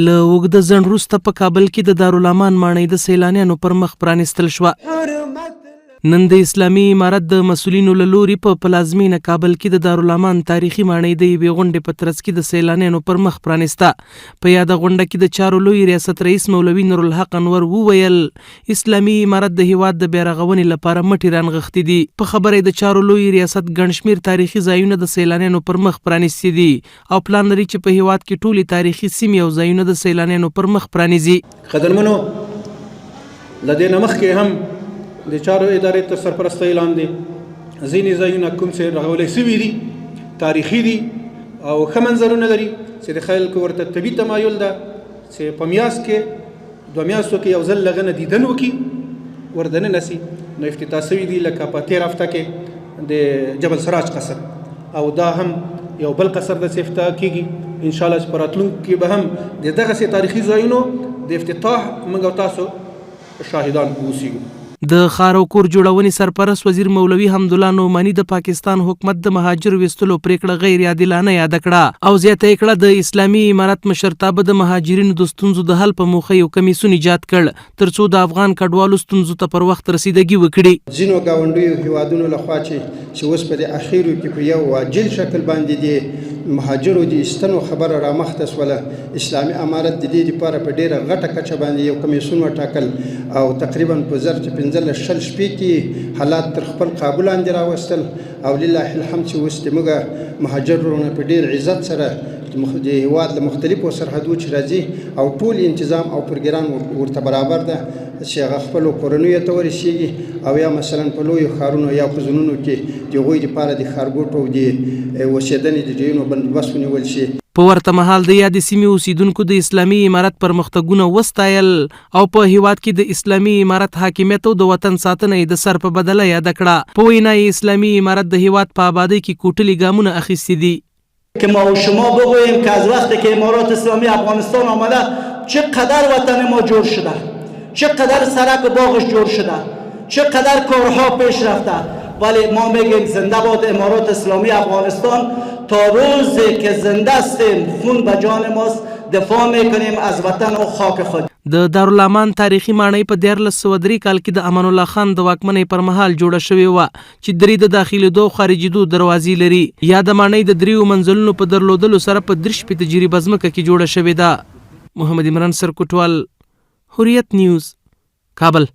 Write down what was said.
له اوږده ځنډ وروسته په کابل کې د دارالامان ماڼۍ د سیلانیانو پر مخ پرانیستل شوه. نن د اسلامي امارت د مسؤلینو له لوري په پلازمینه کابل کې د دارالامان تاریخي ماڼۍ د یوې غونډې په ترڅ کې د سیلانیانو پر مخ پرانیسته. په یاده غونډه کې د چارو لوی ریاست رئیس مولوي نورالحق انور وویل، اسلامي امارت د هیواد د بیارغونې لپاره مټې رانغښتې دي. په خبره یې د چارو لوی ریاست ګڼ شمېر تاریخي ځایونه د سیلانیانو پر مخ پرانیستي دي او پلان لري چې په هیواد کې ټولې تاریخي سیمې او ځایونه د سیلانیانو پر مخ پرانیزي. قدرمنو! له دې نه مخکې هم د چارو ادارې تر سرپرستۍ لاندې ځینې ځایونه کوم چې رغول شوي دي، تاریخي دي او ښه منظرونه لري چې د خلکو ورته طبي تمایل ده چې په میاشت کې دوه میاشتو کې یو ځل لغنه دیدن وکي وردننه سي، نو افتتاح سوي دي، لکه په تیر هفته کې د جبل سراج قصر او دا هم یو بل قصر د چې افتتاح کیږي. ان شاء الله چې په راتلونکي کې به هم د دغسې تاریخي ځایونو د افتتاح موږ او تاسو شاهدان اوسیږو. د ښار او کور جوړونې سرپرست وزیر مولوي حمدالله نعماني د پاکستان حکومت د مهاجرو ویستلو پرېکړه غیر عادلانه یاده کړه او زیاته یې کړه، د اسلامي امارت مشرتابه د مهاجرینو د ستونزو د حل په موخه یو کمېسیون ایجاد کړ، ترڅو د افغان کډوالو ستونزو ته پر وخت رسیدګي وکړي. ځینو ګاونډیو هیوادونو له خوا چې چې اوس په دې اخیرو کې په یو عاجل شکل باندې د مهاجرو د ایستنو خبره رامخته سوله، اسلامي امارت د دې لپاره په ډېره غټه کچه باندې یو کمېسیون وټاکل او تقریبا په ظرف 15 20 شپې کې حالات تر خپل قابو لاندې راوستل او لله الحمد چې اوس د موږ مهاجر وروڼه په ډېر عزت سره د هیواد له مختلفو سرحدو چې راځي او ټول انتظام او پروګرام ورته برابر ده چې هغه خپلو کورنیو ته ورسیږي او یا مثلا په لویو ښارونو یا په زونونو کې د هغوی لپاره د ښارګوټو او د اوسېدنې د ځایونو بندوبست ونیول شي. په ورته مهال د یادې سیمې اوسېدونکو د اسلامي امارت پرمختګونه وستایل او په هېواد کې د اسلامي امارت حاکمیت او د وطن ساتنه یې د سر په بدله یاده کړه. په وینا یې اسلامي امارت د هېواد په ابادۍ کې کوټلي ګامونه اخیستي دي. که ما و شما بگوییم که از وقتی که امارات اسلامی افغانستان آمده چقدر وطن ما جور شده، چقدر سرک و باغش جور شده، چقدر کارها پیش رفته، ولی ما میگیم زنده باد امارات اسلامی افغانستان. تا روزی که زنده هستیم خون به جان ماست، دفاع میکنیم از وطن و خاک خود. د دارالامان تاریخي ماڼۍ په 1303 کال کې د امان الله خان د واکمنۍ پر مهال جوړه شوې وه چې درې د داخلېدو او خارجېدو دروازې لري. یاده ماڼۍ د درېیو منزلونو په درلودلو سره په 63 جریبه ځمکه کې جوړه شوې ده. محمد عمران سرکوټوال، حریت نیوز، کابل.